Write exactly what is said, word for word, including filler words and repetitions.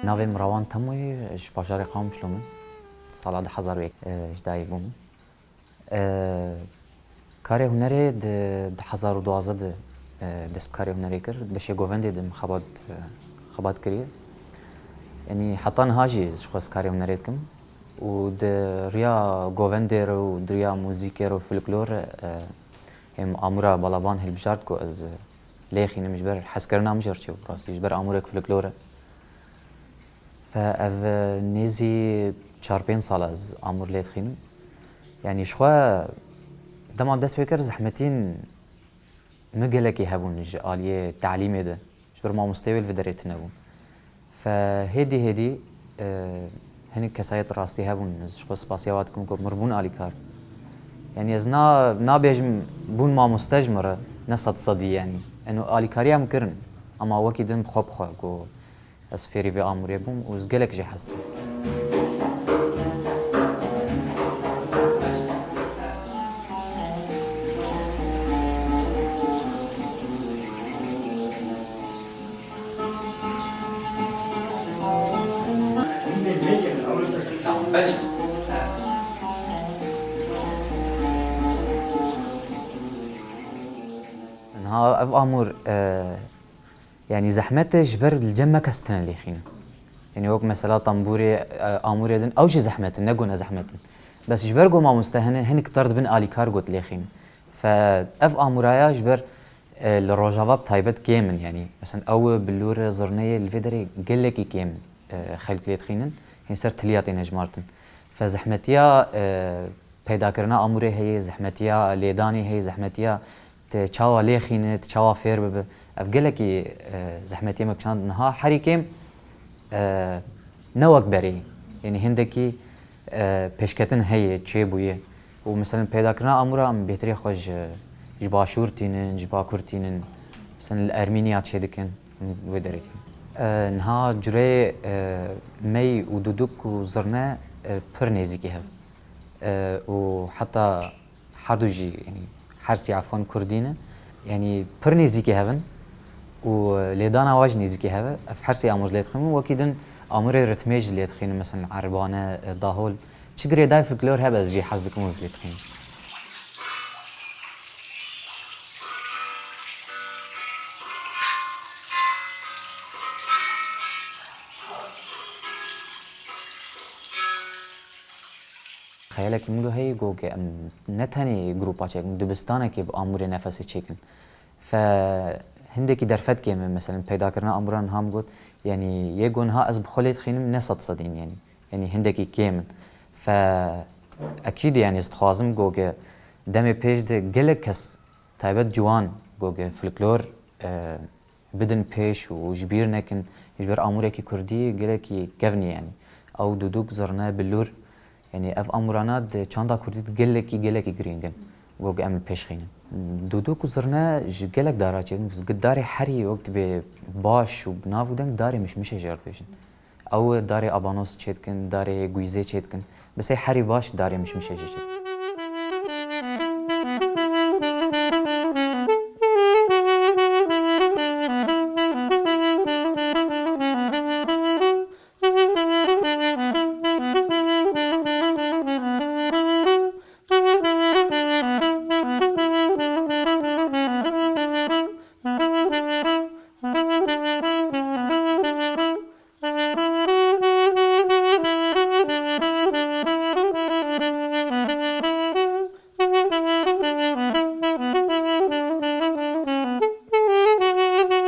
Navê min Rawan Temoyê, ji bajarê Qamişlo me. Sala du hezar û yek, e, ji dayê bûm. E, karê hunerê di du hezar û duwazdeh de, e, dest bi karê hunerê kir. Di beşê govendê de min xebat, e, xebat kiriye. Yanî heta niha jî ji xwe ez karê hunerê dikim. Û di riya govendê re û di riya muzîkê re û folklor re, e, hêm amûra balaban hilbijart ku ez lê xînim ji ber hezkirina min jî re çêbû rastî, ji ber amûrek folklor e. Fe ev nêzî çar pênc sal e ez amûr lê dixînim. Yanî ji xwe dema dest pê kir zehmetîn min gelekî hebûn ji aliyê telîmê de. Ji ber mamosteyê wê li vê derê tune bûn. Fe hêdî hêdî, e, hinek kesayet rastî hebûn, ez ji xwe spasiya wan dikim ku min re bûn alîkar. Yanî ez na, nabêjim bûn mamoste ji min re, ne sed sedî yanî. Eno alîkariya min kirin, ema wekî din bi xwe bi xwe ku ez fêrî vê amûrê bûm û ez gelek jê hez dikim. Niha ev amûr, e, yanî zehmet e ji ber li cem me kes tine lêxînin. Yanî wek mesela tembûrê, e, amûrê din, ew jî zehmet in, ne ku ne zehmet in. Bes ji ber ku mamoste hene, hinek tar dibin alîkar got lêxînin. Fe ev amûraya ji ber, e, li Rojava bi taybet kêm in, yanî. Mesela ew bilûr zirneyê li vê derê gelekî kêm, e, xelk lê dixînin, hên ser tiliya têne jimartin. Fe zehmetiya, e, peydakirina amûrê heye, zehmetiya lêdanê heye, zehmetiya te çawa lê xîne, te çawa fêr bibe. Ev gelekî, e, zehmetiyê me kişand niha herî kêm, e, ne wek berê. Yanî hindekî, e, pêşketin heye, çêbûye. Û mesela peydakirina amûra em bêhtirê xwe ji, ji başûr tînin, ji bakur tînin, mesela li Ermîniya çêdikin, em wê derê tînin. E, niha cureyê, e, mey û duduk û zirne, e, pir nêzîkî hev. E, û heta her du jî, yanî hersî efwan kurdî ne. Yanî pir nêzîkî hev in û lêdana wa jî nêzîkî hev e. Ev hersî amûr lê dixînin. Wekî din amûrê ritmê jî lê dixînin, mesela erebane, e, dahol. Çi girêdayî folklor hebe ez jî hez dikim û ez lê dixînim. Xeyalekî min lo heye got ke em ne tenê grûpa çêkin, dibistanekê bi amûrê nefesê çêkin. Fe hindekî derfetkê min, mesela peydakirina amûran niha min got, yanî yê got niha ez bi xwe lê dixînim ne sed sedîn yanî. Yanî hindekî kêm in. Fe ekîd yanî ez dixwazim got ke demê pêş de gelek kes taybet ciwan got ke folklor, e, bidin pêş û ji bîr nekin, ji ber amûrekî kurdî gelekî kevn e yanî. Ew duduk, zirne, bilûr, yanî ev amûrana di çanda kurdî de gelekî, gelekî girîng in. Got em li pêş xînin. Duduk û zirne ji gelek dara çêdin, darê herî wek dibê baş û bi nav û deng darê mişmişê jê re dibêjin. Ew darê abanos çêdikin, darê guîzê çêdikin. Bi sey herî baş darê mişmişê jê çêdikin.